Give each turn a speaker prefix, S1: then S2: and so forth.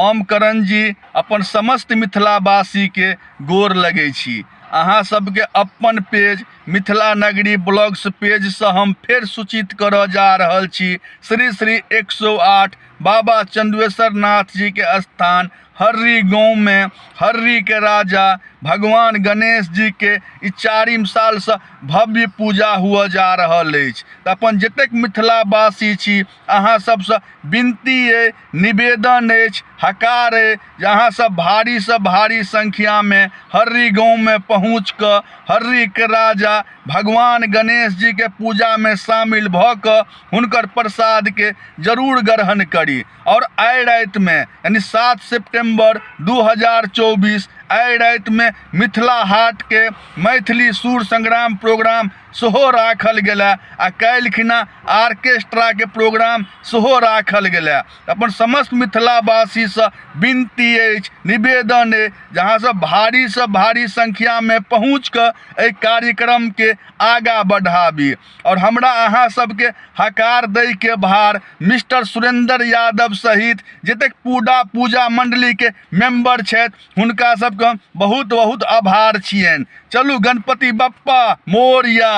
S1: हम करण जी अपन समस्त मिथिलावासीके गोर लगै छी। अहाँ सबके अपन पेज मिथिला नगरी ब्लॉग्स पेजसँ हम फेर सूचित करऽ जा रहल छी श्री श्री 108 बाबा चंद्रेश्वर नाथ जीके स्थान हर्री गाँवमे हर्रीके राजा भगवान गणेश जीके ई चारिम सालसँ भव्य पूजा हुअ जा रहल अछि। तऽ अपन जतेक मिथिलावासी छी अहाँ सबसँ विनती अइ, निवेदन अछि, हकार अइ जे अहाँ सब भारीसँ भारी संख्यामे हर्री गाँवमे पहुँच कऽ हर्रीके राजा भगवान गणेश जीके पूजामे शामिल भऽ कऽ हुनकर प्रसादके जरूर ग्रहण करी। आओर आइ रातिमे यानि 7 सेप्टेम्बर 2024 आइ रातिमे मिथिला हाटके मैथिली सुर संग्राम प्रोग्राम सेहो राखल गेल आ काल्हिखिना आर्केस्ट्राके प्रोग्राम सेहो राखल गेल। अपन समस्त मिथिलावासीसँ विनती अछि, निवेदन अछि जे अहाँसभ भारीसँ भारी संख्यामे पहुँच कऽ एहि कार्यक्रमके आगाँ बढ़ाबी। आओर हमरा अहाँ सबके हकार दैके भार मिस्टर सुरेंद्र यादव सहित जतेक पूरा पूजा मंडलीके मेंबर छथि हुनका सबके हम बहुत बहुत आभार छियनि। चलू गणपति बप्पा मोरिया।